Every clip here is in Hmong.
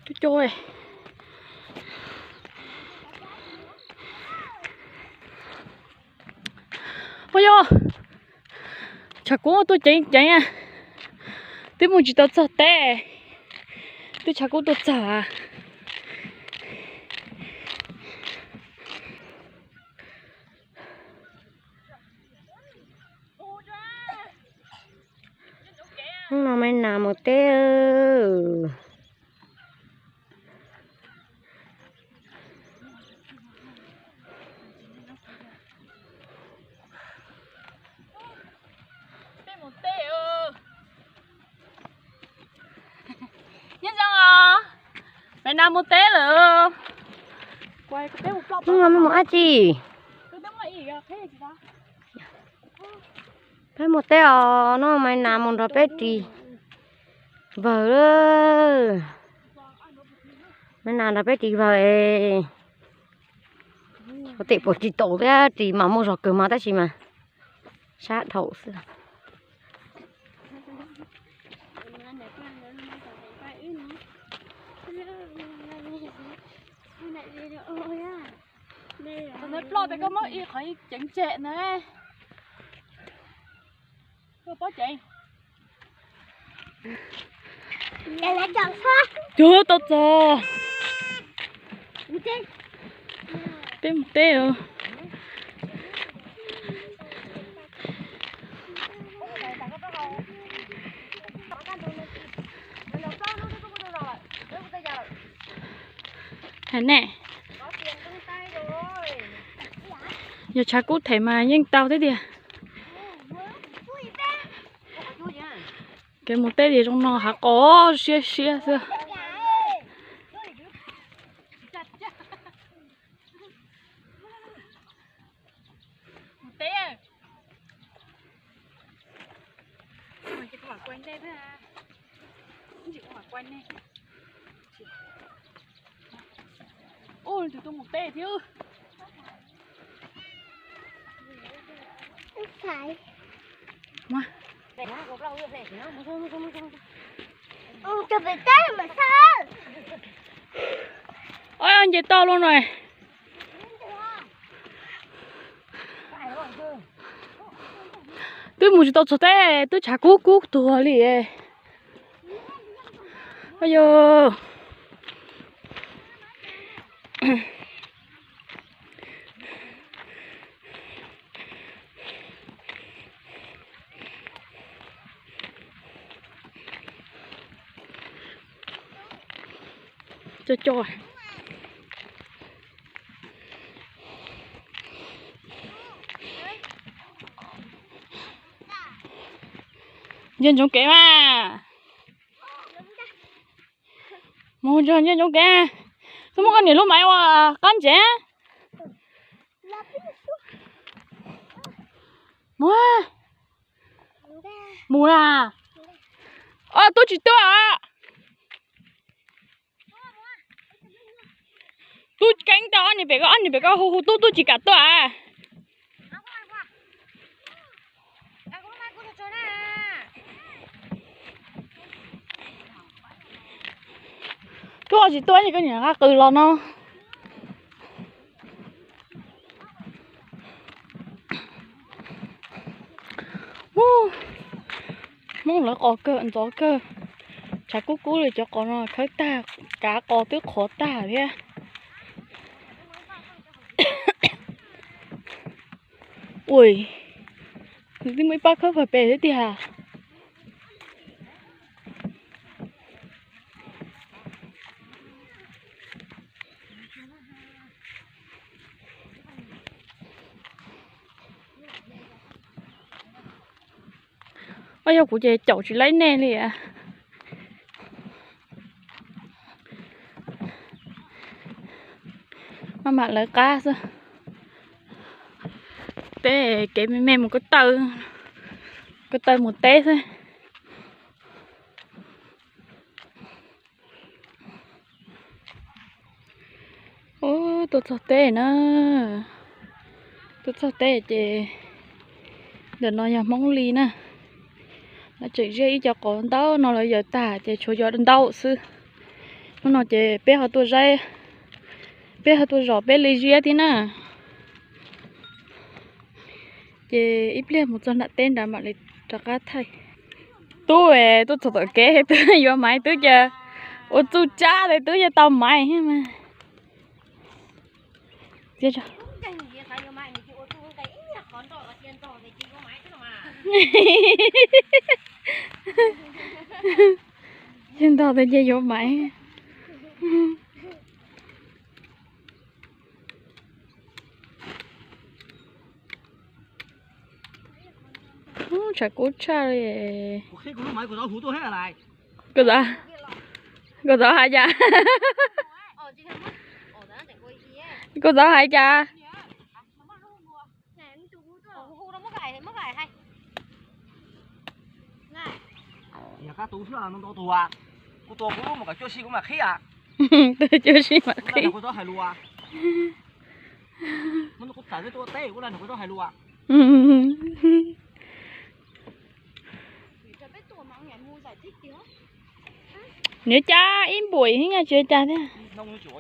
Cua, ua yog tshav kub tuaj ceev ceev, twb mus tsis tau txog teb, twb tshav kub tuaj txog. Hnub no me nas mus teb. Nyob zoo os, me nas mus teb lawm. Hnub no me mus dab tsi? Peb mus teb os, no me nas mus nrog peb ris vawg. Me nas nrog peb ris vawg es, ua tej puas ris tau thiab, ris mas muaj zog kawg mas tab sis mas sab dhau xwb. Thaum ntawd ploj tias koj muab ib qhov ceev tseg na. Koj paub ceev. Cuag tau txog. Peb mus teb os. Hais ne, yog tshav kub them mas yeej tau thiab tiag. Kev mus teb ces zoo no hav qos siab siab xwb. Ua, tus tuaj mus teb thiab. Ua, nce toj luaj no. Twb mus tsis tau txog teb, twb tshav kub kub tuag li. Yog Nce ntsoov kev mas. Mus nce ntsoov kev. Koj muab koj niam lub maiv ua qab ntsev. Mus, mus na. Ob tug tsis tuaj. Tub keeb tau ob niag pem ko, ob niag pem ko hu hu tub, tub tsis kam tuaj. Tuaj tsis tuaj ces koj niam qab qws los no. Hmoob lawv qos kawg ntxov kawg, tshav kub kub li cov qos no khawb tag, kav qos twb qhuav tag thiab. Ua, nws twb muaj ib pab khawb pag pes thiab tiag. Ua yog kuv ces caum tsis laib nej li. Maj mam lawv qab xwb. Teb kev me me mus ko taw, ko taw mus teb xwb. Ub, tuaj txog teb na. Tuaj txog teb ces ntawm no yog Hmoob li na. Lawv tseem ziaj ib co qos ntau no lawv yawm tag ces tshuav cov ntau xwb. Hnub no ces peb ho tuaj zaib, peb ho tuaj zom peb li ziab thiab na. Ces ib pliag mus txog nram teb nrad mam li rov qab thaij. Tub, tub txog tom kev twb yuav maiv, twb cia ua txuj tsab, twb cia tau maiv thiab mas. Cia ntog tias cia yuav maiv. Tshav kub tshaj li. Kuv txov, kuv txov hais cas? Kuv txov hais cas? Kuv tua kuv lub mus kom cuaj sij kuv mam qhib. Cuaj sij mam qhib. Kuv txawm tua teb kuv lam nrog kuv tau hais lus. Nws cas ib npuam ib nyuag tsis ua cas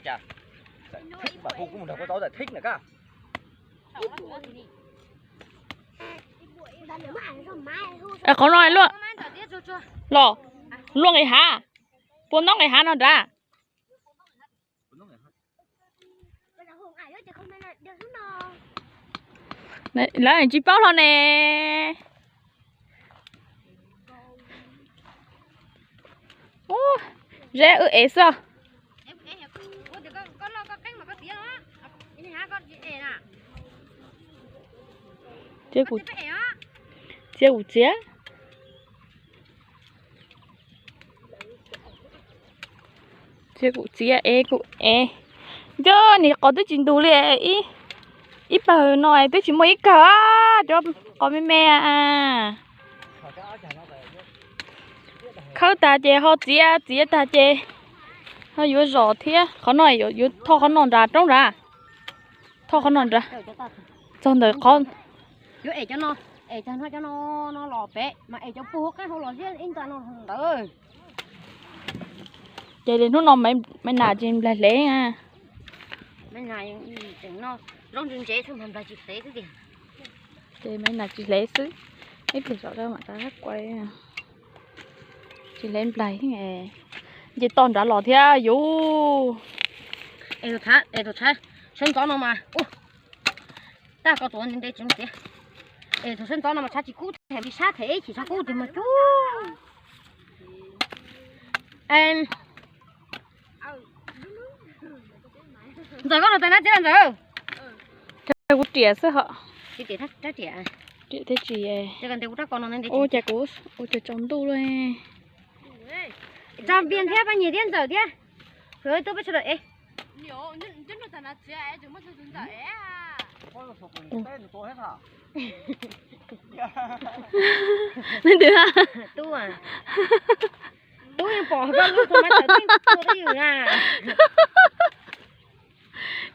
thiab. Qhov no luaj, los luaj nqis hav, puas ntaub nqis hav no nrad. Lawv tsis paub hlo ne. Ub, zeb wb ev xwb. Txiav kuv txiav. Txiav kuv txiav es kuv es. Nco nis qos twb tsis ntug li, ib pawg no twb tsis muaj ib kawg, cov qos me me. Khawb tag ces ho txiav, txiav tag ces ho yuav zom thiab. Qhov no yuav thoj qhov no nrad roob nrad. Thoj qhov no nrad. Txog ntawm qhov yuav es cov no, es cov no, cov no, no los pem mas es cov puag hauv qab hauv los ziab ib ntxa no ntawd. Ces li hnub no Maiv Nas tsis nplaig hle. Maiv Nas tseem no zaub ntse ntse xwb mas nplaig tsis hle xwb tiag. Ces Maiv Nas tsis hle xwb, ib pliag zom mam rov qab kuaj. Tsis hle nplaig, nce toj nrad los thiab yus. Es tus tshab, es tus tshab sawv ntxov no mas, tag koj tus nte tsis txiav. Es tus sawv ntxov no mas tshab tsis kub them li sab them ib chim tshab kub tiag mas cub. Ntxawm, koj no tais nab txiav Ntxawm. Kuv riam xwb hos. Riam thiab tsis, ua cas kuv ua cas tsaus ntuj lawm. Tso Npias thiab Paj Nyiag thiab Ntxawm thiab. Hwv, tuaj peb sawv daws es. Leej twg? Tub, tub yeej pom koj lub tus mas tawm teeb tua twj ywm na.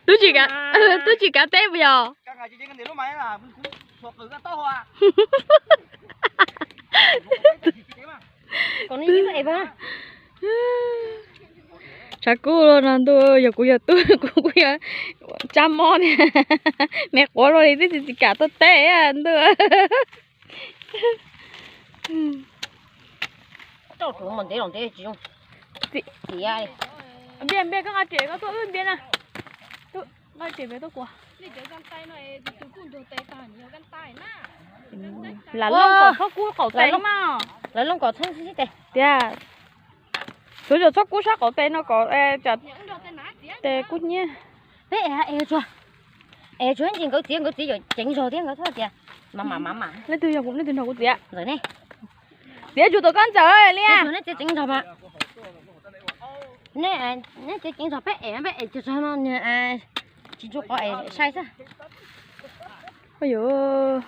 Tub tsis kav, tub tsis kav teb puas yog? Tshav kub no ntuj, yog kuv yog tub kuv kuj yog tsab mob thiab. Me quav luaj li twb tsis kam tuaj teb ntuj. Npias, Npias, koj nqa riam koj tuaj wb Npias na. Nqa riam Npias tuaj kuv. Lam looj kom txhob kub qaum tes mas. Lam looj kom txhob tias, tsuav yog txhob kub sab qaum tes no kom tes kub hnyiab. Peb es, es tsuag, es tsuag ntsis nkawd txiav, nkawd txiav yuav ceev zog thiab nkawd txhob tias. Leej twg yog kuv, leej twg nrog kuv txiav? Ntxawm ne. Txiav tsuag tom koj Ntxawm li. Neb txiav ceev zog mas. Neb, neb txiav ceev zog peb es, peb es tsuag tsuag no tsis tsuag qhov es sai xwb. Ua yuav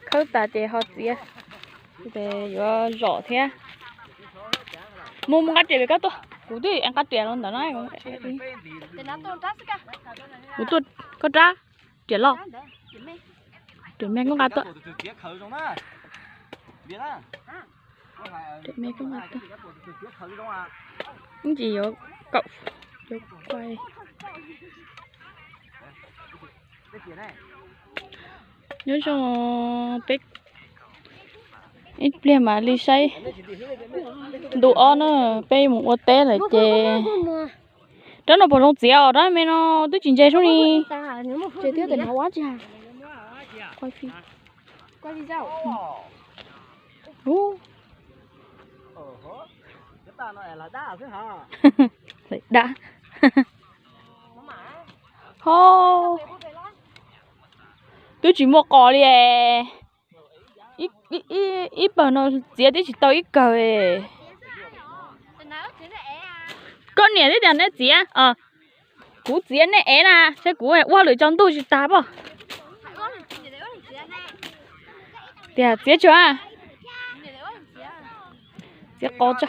khawb tas ces ho txiav, yuav zom thiab. Mus mus nqa riam pem koj tuaj, kuv twb nqa riam los ntawm no. Kuv tuaj, koj rab riam loj. Riam me koj nqa tuaj. Riam me koj nqa tuaj. Ib ntsis yuav kaum, yuav kuaj. Nyob zoo peb, ib pliag mam li saib ntu ob na, peb mus ua teb lawm ces. Rab no puas zoo txiav os, rab me no twb tsis ntse sub ni. Dab. Ho, twb tsis muaj qos li. Ib pawg no txiav twb tsis tau ib kawg. Koj niam twb tias nej txiav, kuv txiav nej ev na, saib kuv ua lwm tsaus ntuj tsis tas pob. Tias txiav tsuag, txiav qos tso.